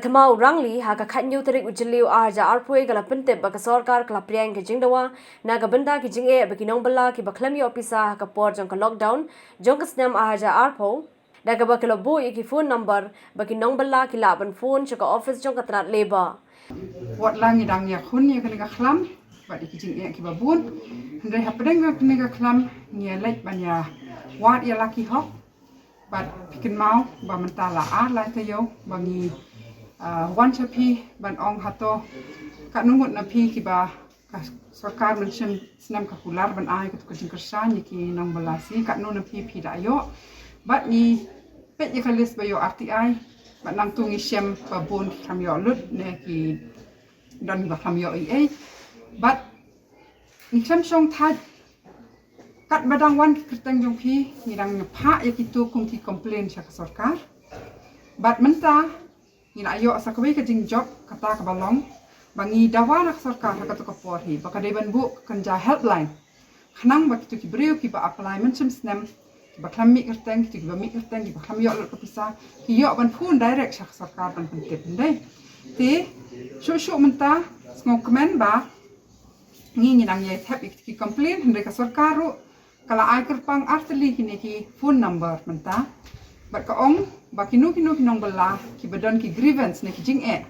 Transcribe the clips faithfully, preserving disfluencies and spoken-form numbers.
Thma u Rangli, ha ka khathynñiew tarik u Jylliew arhajar arphew ka la pyntip ba ka sorkar ka la pdiang ka jingdawa na ka bynta ki jingeh ba ki nongbylla kiba khlem ïoh pisa ha ka por jong ka lockdown jong ka snem arhajar arphew, da kaba ki la buh ïa ki phone number ba ki nongbylla ki lah ban phone sha ka office jong ka tnad Labour. Wat la ngi dang ïakhun ïa kane ka khlam bad ïa ki jingeh kiba bun, hynrei hapdeng kane ka khlam ngi ïa leit ban ïa wad ïa la ki hok. Bad phi kynmaw ba mynta la ar lai taïew ba ngi, ah, wan sha phi ban ong hato katno ngut na phi kiba ka sorkar mynshem snem ka kular ban ai kato ka jingkyrshan ïa ki nongbylla shi, katno na phi phi da ïoh. Bad ngi peit ïa ka list ba ïoh R T I bad nangtu ngi shem ba bun ki khlem ïoh lut ne ki don ba khlem ïoh ei ei. Bad ngi khlem shong thait, katba dang wan ki kyrteng jong phi ngi dang phah ïa kitu kum ki complain sha ka sorkar. Bad mynta ngi la ïoh sa kawei ka jingjop kata kaba long ba ngi dawa na ka sorkar ha kato ka por hi ba ka dei ban buh ka kynja helpline khnang ba kitu ki briew kiba apply mynshem snem, kiba khlem mih kyrteng, kitu kiba mih kyrteng, kiba khlem ïoh lut ka pisa, ki ïoh ban phone direct sha ka sorkar ban pyntip, hynrei te shuh shuh mynta sngewkmen ba ngi ngi nang ïai thep ïa ki complain, hynrei ka sorkar ruh ka la ai kyrpang artylli kine ki phone number mynta. Bad ka ong ba kino kino ki nongbylla kiba don ki grievance ne ki jingeh,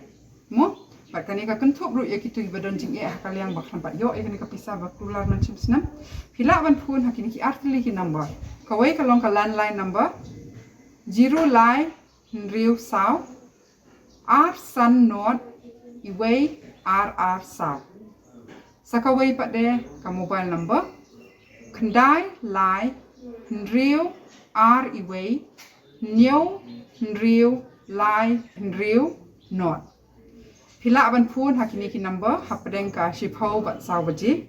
mo, bad kane ka kynthup ruh ïa kitu kiba don jingeh ha ka liang ba khlem pat ïoh ïa kane ka pisa ba kular mynshem snem, phi lah ban phone ha kine ki artylli ki number. Kawei ka long ka landline number, zero lai hynriew saw ar san not iwei ar ar saw. Sa kawei pat de ka mobile number, khyndai lai hynriew ar iwei hynñiew hynriew lai hynriew not. Phi lah ban phone ha kine ki number hapdeng ka shiphew bad saw baje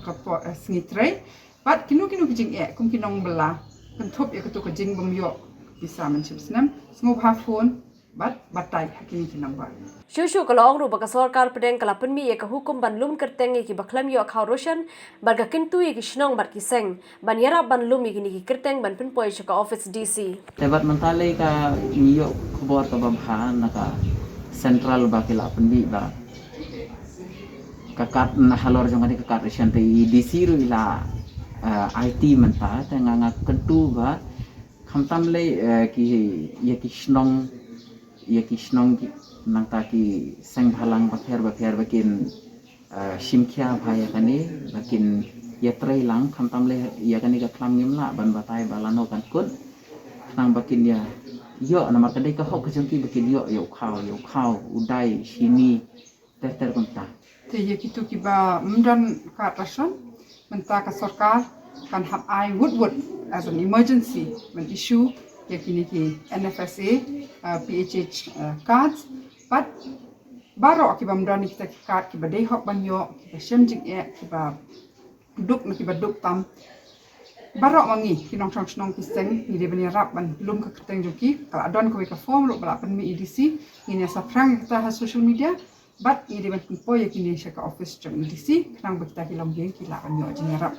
ka por, eh, sngi trei. Bad kino kino ki jingeh kum ki nongbylla kynthup ïa kato ka jingbym ïoh pisa mynshem snem, sngewbha phone bad batai ha kine ki number. Shuh shuh ka la ong ruh ba ka sorkar pdeng ka la pynmih ïa ka hukum ban lum kyrteng ïa kiba khlem ïoh khaw ration bad ka kyntu ïa ki shnong bad ki seng ban ïarap ban lum ïa kine ki kyrteng ban pynpoi sha ka office D C. Te bad mynta lei ka ngi ïoh khubor kaba bha na ka central ba ki la pynmih ba ka card na halor jong kane ka card ration te i D C ruh i la, eh, aiti mynta, te nga nga kyntu ba khamtam lei, eh, ki ïa ki shnong, ïa ki shnong ki nangta ki seng bhalang bapher bapher ba kin, eh, shim khia bha ïa kane, ba kin ïatrei lang, khamtam lei ïa kane ka khlam ngim lah ban batai ba lano kan kut. Khnang ba kin ïa ïoh namar ka dei ka hok ka jong ki ba kin ïoh ïa u khaw, ïa u khaw, u dai, shini, ter ter kumta. Te ïa kitu kiba ym don card ration mynta ka sorkar kan hap ai wut wut as an emergency ban issue ïa kine ki N F S A, uh, P H H, uh, cards. Bad baroh kiba ym don kita ki card kiba dei hok ban ïoh, kiba shem jingeh, kiba duk na kiba duk tam. Baroh ma ngi ki nongshong shnong ki seng ngi dei ban ïarap ban lum ka kyrteng jong ki. Ka la don kawei ka form ruh ba la pynmih i D C, ngin ïa sa phrang ïa kata ha social media. Bad ngi dei ban pynpoi ïa kine sha ka office jong i D C khnang ba kita ki longïing ki lah ban ïoh jingïarap.